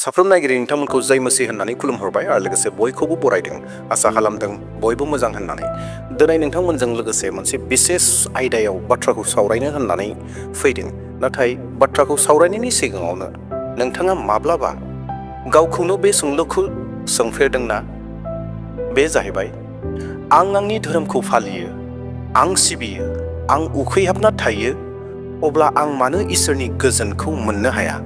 साफ्रोम नायगिरि नोंथांमोनखौ जय मसीह होननानै खुलुमहरबाय आरो लोगोसे बयखौबो बरायदों आसा खालामदों बयबो मोजां होननानै। दिनै नोंथांमोनजों लोगोसे मोनसे बिसेस आयदायाव बाथ्राखौ सावरायनो होननानै फैदों। नाथाय बाथ्राखौ सावरायनायनि सिगाङावनो नोंथाङा माब्लाबा गावखौनो बे सोंलुखौ सोंफेरदोंना? बे जाहैबाय, आं आंनि धोरोमखौ फालियो, आं सिबियो, आं उखैहाबना थायो, अब्ला आं मानो इसोरनि गोजोनखौ मोननो हाया?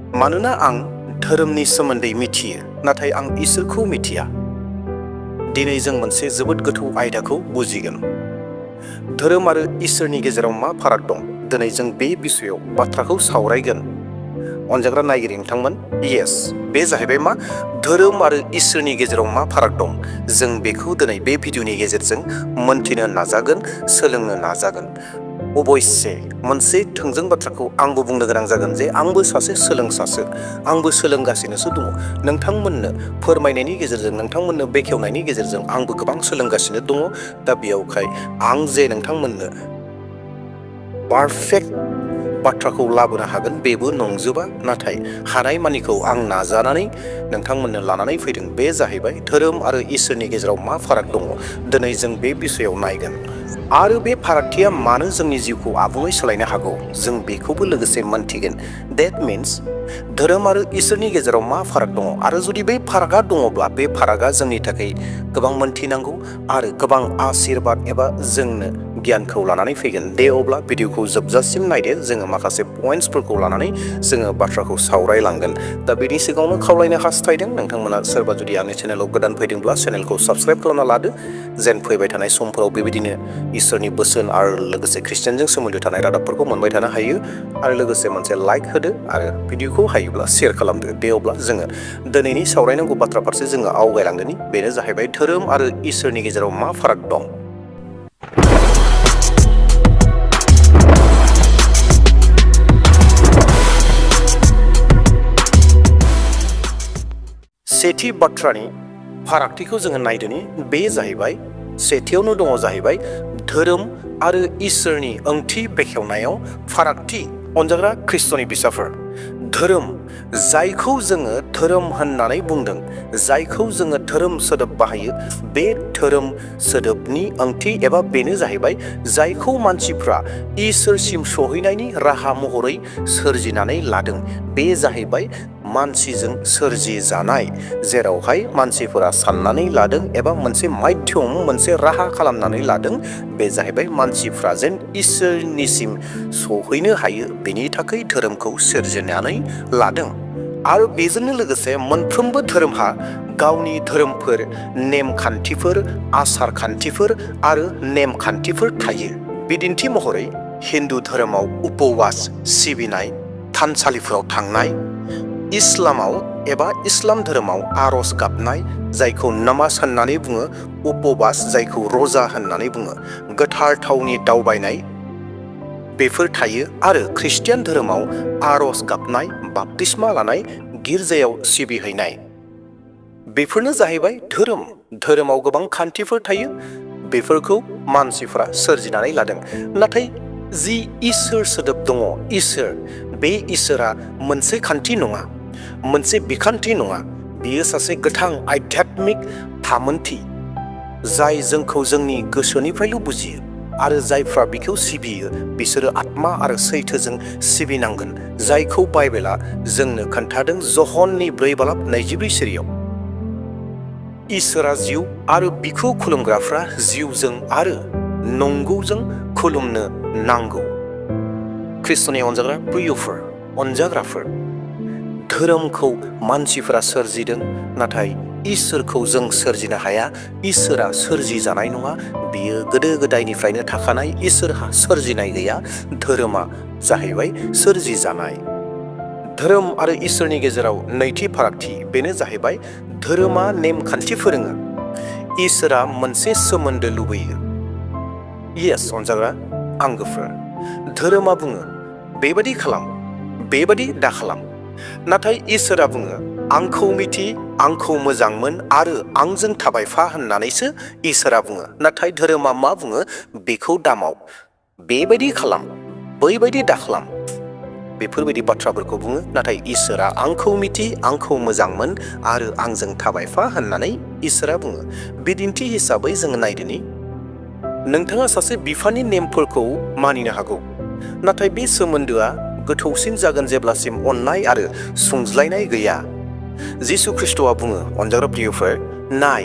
मानोना आं धोरोमनि सोमोन्दै मिथियो, नाथाय आं इसोरखौ मिथिया। दिनै जों मोनसे जोबोद गोथौ आयदाखौ बुजिगोन। धोरोम आरो इसोरनि गेजेराव मा फाराग दं? दिनै जों बे बिसयाव बाथ्राखौ सावरायगोन। अनजाग्रा नायगिरि नोंथांमोन, येस, बे जाहैबाय मा धोरोम आरो इसोरनि गेजेराव मा फाराग दं? जों बेखौ दिनै बे भिडिअनि गेजेरजों मोनथिनो नाजागोन, सोलोंनो नाजागोन। अबयसे मोनसे थोंजों बाथ्राखौ आंबो बुंनो गोनां जागोन जे आंबो सासे सोलोंसासो, आंबो सोलोंगासिनोसो दङ। नोंथांमोननो फोरमायनायनि गेजेरजों, नोंथांमोननो बेखेवनायनि गेजेरजों आंबो गोबां सोलोंगासिनो दङ। दा बेयावखाय आं जे नोंथांमोननो पारफेक्ट बाथ्राखौ लाबोनो हागोन बेबो नंजोबा, नाथाय हानायमानिखौ आं नाजानानै नोंथांमोननो लानानै फैदों। बे जाहैबाय धोरोम आरो इसोरनि गेजेराव मा फाराग दङ। दिनै जों बे बिसयाव नायगोन आरो बे फारागथिया मानो जोंनि जिउखौ आबुङै सोलायनो हागौ, जों बेखौबो लोगोसे मोनथिगोन। देट मिन्स धोरोम आरो इसोरनि गेजेराव मा फाराग दङ, आरो जुदि बे फारागा दङब्ला बे फारागा जोंनि थाखाय गोबां मोनथिनांगौ आरो गोबां आशीर्बाद एबा जोंनो गियानखौ लानानै फैगोन। दे अब्ला भिडिअखौ जोबजासिम नायदो, जोङो माखासे पइन्ट्सफोरखौ लानानै जोङो बाथ्राखौ सावरायलांगोन। दा बेनि सिगाङावनो खावलायनो हास्थायदों, नोंथांमोना सोरबा जुदि आंनि चेनेलाव गोदान फैदोंब्ला चेनेलखौ साबस्क्राइब खालामना लादो, जेन फैबाय थानाय समफोराव बेबायदिनो इसोरनि बोसोन आरो लोगोसे ख्रिस्टियानजों सोमोन्दो थानाय रादाबफोरखौ मोनबाय थानो हायो। आरो लोगोसे मोनसे लाइक होदो आरो भिडिअखौ हायोब्ला शेयार खालामदो। दे अब्ला जोङो दिनैनि सावरायनांगौ बाथ्रा फारसे जोङो आवगायलांदोनि। बेनो जाहैबाय धोरोम आरो इसोरनि गेजेराव मा फाराग दं। सेथि बाथ्रानि फारागथिखौ जोङो नायदोनि। बे जाहैबाय, सेथियावनो दङ जाहैबाय धोरोम आरो इसोरनि ओंथि बेखेवनायाव फारागथि। अनजाग्रा ख्रिस्ट'नि बिसाफोर, धोरोम जायखौ जोङो धोरोम होननानै बुंदों, जायखौ जोङो धोरोम सोदोब बाहायो, बे धोरोम सोदोबनि ओंथि एबा बेनो जाहैबाय जायखौ मानसिफ्रा इसोरसिम सहैनायनि राहा महरै सोरजिनानै लादों। बे जाहैबाय मानसिजों सोरजि जानाय, जेरावहाय मानसिफोरा साननानै लादों एबा मोनसे माध्यम, मोनसे राहा खालामनानै लादों। बे जाहैबाय मानसिफ्रा जेन इसोरनिसिम सहैनो हायो, बेनि थाखाय धोरोमखौ सोरजिनानै लादों। आरो बेजोंनो लोगोसे मोनफ्रोमबो धोरोमहा गावनि धोरोमफोर, नेमखान्थिफोर, आसार खान्थिफोर आरो नेमखान्थिफोर थायो। बिदिन्थि महरै हिन्दु धोरोमाव उपवास सिबिनाय, थानसालिफोराव थांनाय, इस्लामाव एबा इस्लाम धोरोमाव आर'ज गाबनाय, जायखौ नामाज होननानै बुङो, उपवास जायखौ रजा होननानै बुङो, गोथार थावनि दावबायनाय, बेफोर थायो। आरो ख्रिस्टियान धोरोमाव आर'ज गाबनाय, बाप्तिस्मा लानाय, गिर्जायाव सिबिहैनाय, बेफोरनो जाहैबाय धोरोम। धोरोमाव गोबां खान्थिफोर थायो, बेफोरखौ मानसिफ्रा सोरजिनानै लादों। नाथाय जि इसोर सोदोब दङ, इसोर, बे इसोरा मोनसे खान्थि नङा, मोनसे बिखान्थि नङा। बियो सासे गोथां आध्यात्मिक थामोनथि, जाय जोंखौ जोंनि गोसोनिफ्रायल' बुजियो। आरो जायफ्रा बिखौ सिबियो बिसोरो आत्मा आरो सैथोजों सिबिनांगोन, जायखौ बाइबेला जोंनो खोन्थादों जहननि 4:22 सिरियाव। इसोरा जिउ आरो बिखौ खुलुमग्राफ्रा जिउजों आरो नंगौजों खुलुमनो नांगौ। ख्रिस्ट'नि अनजाग्रा प्रियफोर, अनजाग्राफोर, धोरोमखौ मानसिफोरा सोरजिदों, नाथाय इसोरखौ जों सोरजिनो हाया। इसोरा सोरजि जानाय नङा, बियो गोदो गोदायनिफ्रायनो थाखानाय, इसोरहा सोरजिनाय गैया। धोरोमा जाहैबाय सोरजि जानाय। धोरोम आरो इसोरनि गेजेराव नैथि फारागथि, बेनो जाहैबाय धोरोमा नेमखान्थि फोरोङो, इसोरा मोनसे सोमोन्दो लुबैयो। येस अनजाग्रा आंगोफोर, धोरोमा बुङो बेबादि खालाम, बेबादि दा खालाम, नाथाय इसोरा बुङो आंखौ मिथि, आंखौ मोजां मोन आरो आंजों थाबायफा होननानैसो इसोरा बुङो। नाथाय धोरोमा मा बुङो? बेखौ दामाव, बेबायदि खालाम, बैबायदि दाखालाम। बेफोरबायदि बाथ्राफोरखौ बुङो। नाथाय इसोरा आंखौ मिथि, आंखौ मोजां मोन आरो आंजों थाबायफा होननानै इसोरा बुङो। बिदिन्थि हिसाबै जोङो नायदोनि नोंथाङा सासे बिफानि नेमफोरखौ मानिनो हागौ, नाथाय बे सोमोन्दोआ गोथौसिन जागोन जेब्लासिम अननाय आरो सुंज्लायनाय गैया। जिसु ख्रिस्ट'आ बुङो, अनजाग्रा प्रियफोर, नाय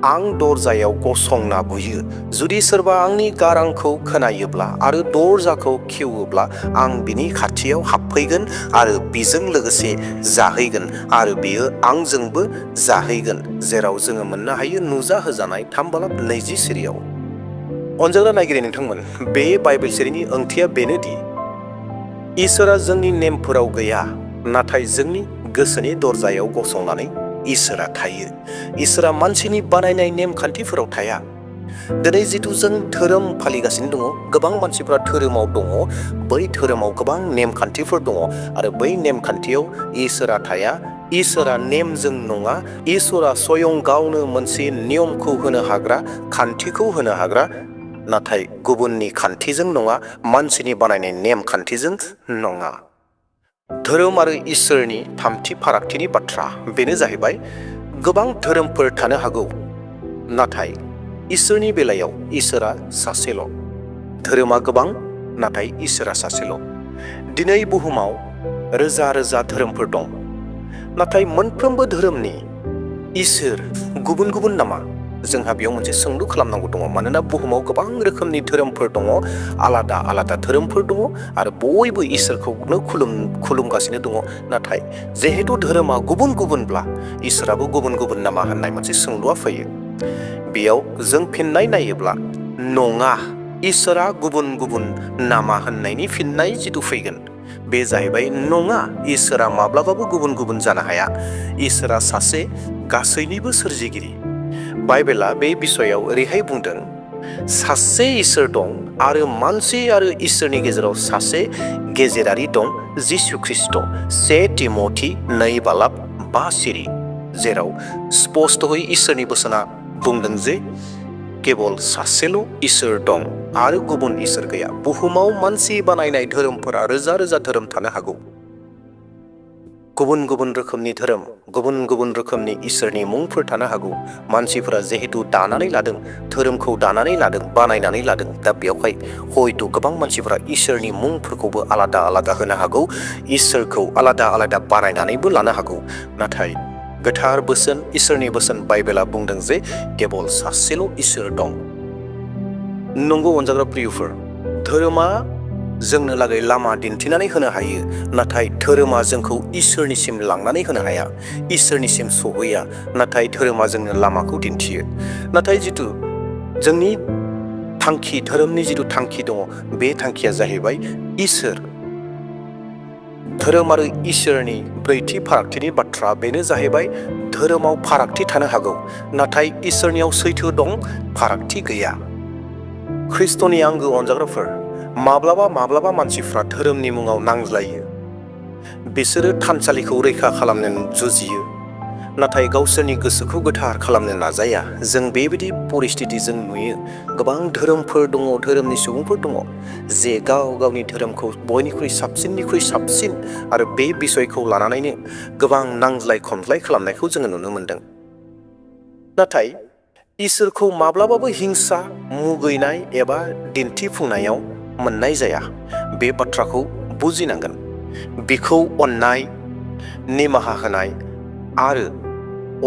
आं दरजायाव गसंना बुयो। जुदि सोरबा आंनि गारांखौ खोनायोब्ला आरो दरजाखौ खेवोब्ला आं बिनि खाथियाव हाबफैगोन आरो बिजों लोगोसे जाहैगोन आरो बियो आंजोंबो जाहैगोन। जेराव जोङो मोननो हायो नुजा होजानाय 3:20 सिरियाव। अनजाग्रा नायगिरि नोंथांमोन, बे बाइबेल सिरिनि ओंथिया बेनोदि इसोरा जोंनि नेमफोराव गैया, नाथाय जोंनि गोसोनि दरजायाव गसंनानै इसोरा थायो। इसोरा मानसिनि बानायनाय नेमखान्थिफोराव थाया। दिनै जिथु जों धोरोम फालिगासिनो दङ, गोबां मानसिफ्रा धोरोमाव दङ, बै धोरोमाव गोबां नेमखान्थिफोर दङ आरो बै नेमखान्थियाव इसोरा थाया। इसोरा नेमजों नङा, इसोरा स्वयं गावनो मोनसे नियमखौ होनो हाग्रा, खान्थिखौ होनो हाग्रा, नाथाय गुबुननि खान्थिजों नङा, मानसिनि बानायनाय नेमखान्थिजों नङा। धोरोम आरो इसोरनि थामथि फारागथिनि बाथ्रा बेनो जाहैबाय, गोबां धोरोमफोर थानो हागौ, नाथाय इसोरनि बेलायाव इसोरा सासेल'। धोरोमा गोबां, नाथाय इसोरा सासेल'। दिनै बुहुमाव रोजा रोजा धोरोमफोर दं, नाथाय मोनफ्रोमबो धोरोमनि इसोर गुबुन गुबुन नामा? जोंहा बेयाव मोनसे सोंलु खालामनांगौ दङ। मानोना बुहुमाव गोबां रोखोमनि धोरोमफोर दङ, आलादा आलादा धोरोमफोर दङ आरो बयबो इसोरखौनो खुलुमगासिनो दङ। नाथाय जिहेतु धोरोमा गुबुन गुबुनब्ला इसोराबो गुबुन गुबुन नामा होननाय मोनसे सोंलुआ फैयो। बेयाव जों फिननाय नायोब्ला नङा, इसोरा गुबुन गुबुन नामा होननायनि फिननाय जिथु फैगोन बे जाहैबाय नङा, इसोरा माब्लाबाबो गुबुन गुबुन जानो हाया। इसोरा सासे गासैनिबो सोरजिगिरि। बाइबेला बे बिसयाव ओरैहाय बुंदों, सासे इसोर दं आरो मानसि आरो इसोरनि गेजेराव सासे गेजेरारि दं, जिसु ख्रिस्ट'। 1 तिमथि 2:5 सिरि, जेराव स्पष्टयै इसोरनि बोसोना बुंदों जे केवल सासेल' इसोर दं आरो गुबुन इसोर गैया। बुहुमाव मानसि बानायनाय धोरोमफोरा रोजा रोजा धोरोम थानो हागौ। गुबुन गुबुन रोखोमनि धोरोम, गुबुन गुबुन रोखोमनि इसोरनि मुंफोर थानो हागौ। मानसिफोरा जिहेतु दानानै लादों, धोरोमखौ दानानै लादों, बानायनानै लादों, दा बेयावहाय हयथ' गोबां मानसिफोरा इसोरनि मुंफोरखौबो आलादा आलादा होनो हागौ, इसोरखौ आलादा आलादा बानायनानैबो लानो हागौ। नाथाय गोथार बोसोन, इसोरनि बोसोन बाइबेला बुंदों जे केवल सासेल' इसोर दं। नंगौ अनजाग्रा प्रियफोर, धोरोमा जोंनो लागै लामा दिन्थिनानै होनो हायो, नाथाय धोरोमा जोंखौ इसोरनिसिम लांनानै होनो हाया, इसोरनिसिम सहैया। नाथाय धोरोमा जोंनो लामाखौ दिन्थियो। नाथाय जिथु जोंनि थांखि, धोरोमनि जिथु थांखि दङ, बे थांखिया जाहैबाय इसोर। धोरोम आरो इसोरनि ब्रैथि फारागथिनि बाथ्रा बेनो जाहैबाय, धोरोमाव फारागथि थानो हागौ, नाथाय इसोरनियाव सैथो दं, फारागथि गैया। ख्रिस्ट'नि आंगो अनजाग्राफोर, माब्लाबा माब्लाबा मानसिफ्रा धोरोमनि मुङाव नांज्लायो। बिसोरो थानसालिखौ रैखा खालामनो जुजियो, नाथाय गावसोरनि गोसोखौ गोथार खालामनो नाजाया। जों बेबायदि परिस्थिति जों नुयो। गोबां धोरोमफोर दङ, धोरोमनि सुबुंफोर दङ, जे गाव गावनि धोरोमखौ बयनिख्रुइ साबसिननिख्रुइ साबसिन आरो बे बिसयखौ लानानैनो गोबां नांज्लाय खमज्लाय खालामनायखौ जोङो नुनो मोनदों। नाथाय इसोरखौ माब्लाबाबो हिंसा, मुगैनाय एबा दिन्थिफुंनायाव मोननाय जाया। बे बाथ्राखौ बुजिनांगोन। बिखौ अननाय, निमाहा होनाय आरो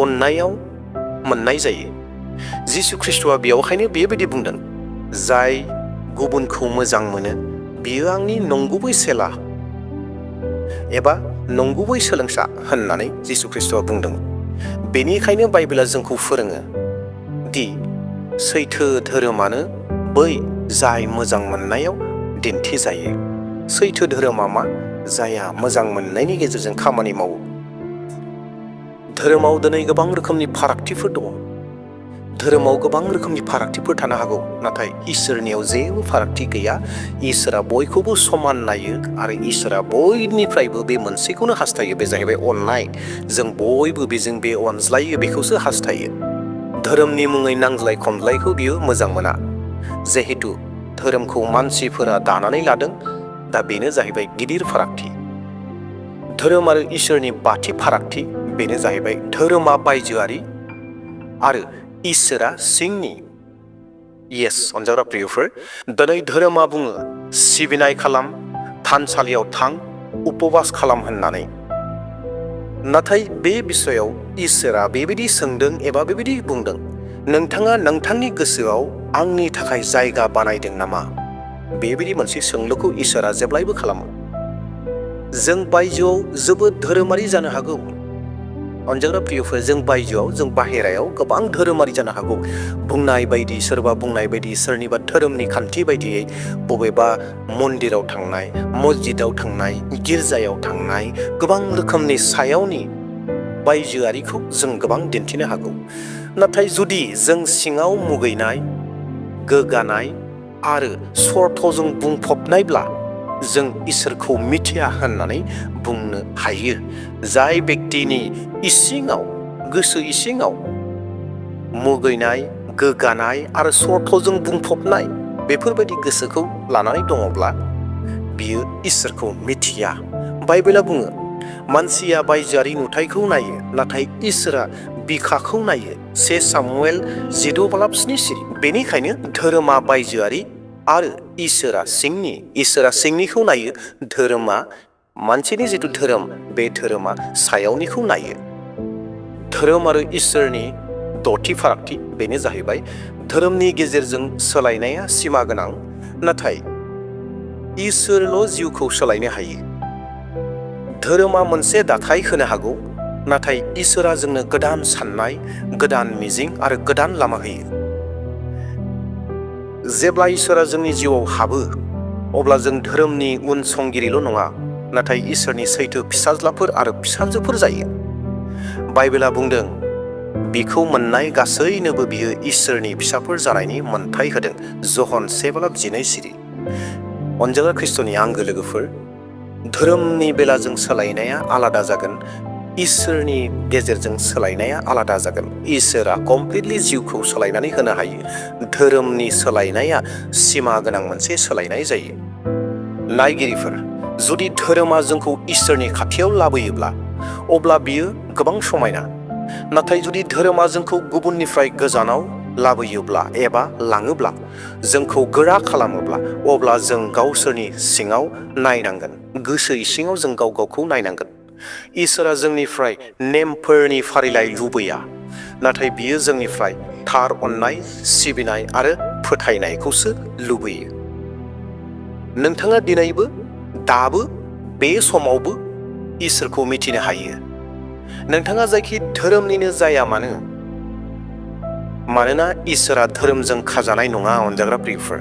अननायाव मोननाय जायो। जिसु ख्रिस्ट'आ बेयावखायनो बेबायदि बुंदों, जाय गुबुनखौ मोजां मोनो बियो आंनि नंगुबै चेला एबा नंगुबै सोलोंसा होननानै जिसु ख्रिस्ट'आ बुंदों। बेनिखायनो बाइबेला जोंखौ फोरोङो दि सैथो धोरोमानो बै जाय मोजां मोननायाव दिन्थिजायो। सैथो धोरोमा मा? जायहा मोजां मोननायनि गेजेरजों खामानि मावो। धोरोमाव दिनै गोबां रोखोमनि फारागथिफोर दङ। धोरोमाव गोबां रोखोमनि फारागथिफोर थानो हागौ, नाथाय इसोरनियाव जेबो फारागथि गैया। इसोरा बयखौबो समान नायो आरो इसोरा बयनिफ्रायबो बे मोनसेखौनो हास्थायो, बे जाहैबाय अननाय। जों बयबो बेजों बे अनज्लायो, बेखौसो हास्थायो। धोरोमनि मुङै नांज्लाय खमज्लायखौ बियो मोजां मोना। जिहेतु धोरोमखौ मानसिफोरा दानानै लादों, दा बेनो जाहैबाय गिदिर फारागथि। धोरोम आरो इसोरनि बाथि फारागथि बेनो जाहैबाय धोरोमा बायजोआरि आरो इसोरा सिंनि। येस अनजाग्रा प्रियफोर, दिनै धोरोमा बुङो सिबिनाय खालाम, थानसालियाव थां, उपबास खालाम होननानै। नाथाय बे बिसयाव इसोरा बेबायदि सोंदों एबा बेबायदि बुंदों, नोंथाङा नोंथांनि गोसोआव आंनि थाखाय जायगा बानायदों नामा? बेबायदि मोनसे सोंलुखौ इसोरा जेब्लायबो खालामो। जों बायजोआव जोबोद धोरोमारि जानो हागौ। अनजाग्रा प्रियफोर, जों बायजोआव, जों बाहेरायाव गोबां धोरोमारि जानो हागौ। बुंनाय बायदि, सोरबा बुंनाय बायदि, सोरनिबा धोरोमनि खान्थि बायदियै बबेबा मन्दिराव थांनाय, मस्जिदाव थांनाय, गिर्जायाव थांनाय, गोबां रोखोमनि सायावनि बायजोआरिखौ जों गोबां दिन्थिनो हागौ। नाथाय जुदि जों सिङाव मुगैनाय, गोगानाय आरो स्वार्थजों बुंफबनायब्ला जों इसोरखौ मिथिया होननानै बुंनो हायो। जाय बेक्तिनि इसिङाव, गोसो इसिङाव मुगैनाय, गोगानाय आरो स्वार्थजों बुंफबनाय बेफोरबायदि गोसोखौ लानानै दङब्ला बियो इसोरखौ मिथिया। बाइबेला बुङो मानसिया बायजोआरि नुथायखौ नायो, नाथाय इसोरा बिखाखौ नायो। 1 सामुएल 14:7। बेनिखायनो धोरोमा बायजोआरि आरो इसोरा सिंनि। इसोरा सिंनिखौ नायो, धोरोमा, मानसिनि जिथु धोरोम, बे धोरोमा सायावनिखौ नायो। धोरोम आरो इसोरनि दथि फारागथि बेनो जाहैबाय धोरोमनि गेजेरजों सोलायनाया सिमा गोनां, नाथाय इसोरल' जिउखौ सोलायनो हायो। धोरोमा मोनसे दाथाय होनो हागौ, नाथाय इसोरा जोंनो गोदान साननाय, गोदान मिजिं आरो गोदान लामा होयो। जेब्ला इसोरा जोंनि जिउआव हाबो, अब्ला जों धोरोमनि उनसंगिरिल' नङा, नाथाय इसोरनि सैथो फिसाज्लाफोर आरो फिसाजोफोर जायो। बाइबेला बुंदों बिखौ मोननाय गासैनोबो बियो इसोरनि फिसाफोर जानायनि मोन्थाय होदों। जहन 7:12। अनजाग्रा ख्रिस्ट'नि आंगो लोगोफोर, धोरोमनि बेलाजों सोलायनाया आलादा जागोन, इसोरनि गेजेरजों सोलायनाया आलादा जागोन। इसोरा कमप्लिटलि जिउखौ सोलायनानै होनो हायो। धोरोमनि सोलायनाया सिमा गोनां मोनसे सोलायनाय जायो। नायगिरिफोर, जुदि धोरोमा जोंखौ इसोरनि खाथियाव लाबोयोब्ला अब्ला बियो गोबां समायना। नाथाय जुदि धोरोमा जोंखौ गुबुननिफ्राय गोजानाव लाबोयोब्ला एबा लाङोब्ला, जोंखौ गोरा खालामोब्ला, अब्ला जों गावसोरनि सिङाव नायनांगोन। गोसो इसिङाव जों गाव गावखौ नायनांगोन। इसोरा जोंनिफ्राय नेमफोरनि फारिलाइ लुबैया, नाथाय बियो जोंनिफ्राय थार अननाय, सिबिनाय आरो फोथायनायखौसो लुबैयो। नोंथाङा दिनैबो, दाबो, बे समावबो इसोरखौ मिथिनो हायो। नोंथाङा जायखि धोरोमनिनो जाया मानो, मानोना इसोरा धोरोमजों खाजानाय नङा। अनजाग्रा प्रियफोर,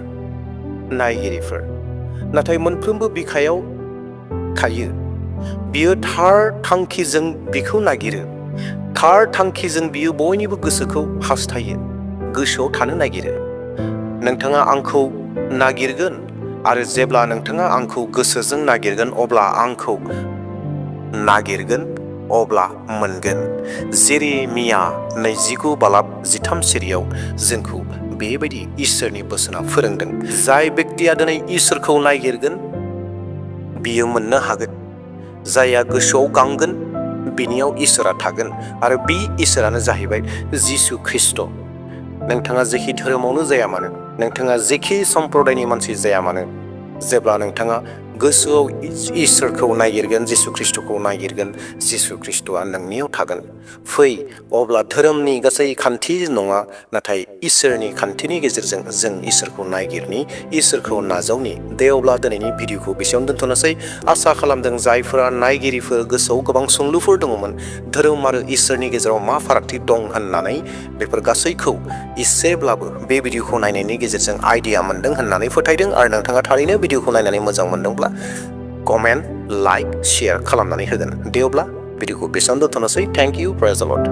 नायगिरिफोर, नाथाय मोनफ्रोमबो बिखायाव थायो। बियो थार थांखिजों बिखौ नागिरो। थार थांखिजों बियो बयनिबो गोसोखौ हास्थायो, गोसोआव थानो नागिरो। नोंथाङा आंखौ नागिरगोन, आरो जेब्ला नोंथाङा आंखौ गोसोजों नागिरगोन, अब्ला आंखौ नागिरगोन, अब्ला मोनगोन। जेरेमिया 29:13 जोंखौ बेबायदि इसोरनि बोसोना फोरोंदों। जाय बेक्तिया दिनै इसोरखौ नागिरगोन बियो मोननो हागोन। जायहा गोसोआव गांगोन बिनियाव इसोरा थागोन, आरो बे इसोरानो जाहैबाय जिसु ख्रिस्ट'। नोंथाङा जेखि धोरोमावनो जाया मानो, नोंथाङा जेखि सम्प्रदायनि मानसि जाया मानो, जेब्ला नोंथाङा गोसोआव इसोरखौ नागिरगोन, जिसु ख्रिस्ट'खौ नागिरगोन, जिसु ख्रिस्ट'आ नोंनियाव थागोन। फै, अब्ला धोरोमनि गासै खान्थि नङा, नाथाय इसोरनि खान्थिनि गेजेरजों जों इसोरखौ नागिरनि, इसोरखौ नाजावनि। दे अब्ला दिनैनि भिडिअखौ बेसेयावनो दोनथ'नोसै। आसा खालामदों जायफोरा नायगिरिफोर गोसोआव गोबां सोंलुफोर दङमोन, धोरोम आरो इसोरनि गेजेराव मा फारागथि दं होननानै, बेफोर गासैखौ एसेब्लाबो बे भिडिअखौ नायनायनि गेजेरजों आइडिया मोनदों होननानै फोथायदों। आरो नोंथाङा थारैनो भिडिअखौ नायनानै मोजां मोनदोंब्ला कमेन्ट, लाइक, शेयार खालामनानै होगोन। दे अब्ला भिडिअखौ बेसेयावनो दोनथ'नोसै। थेंक इउ, प्रेज द लर्ड।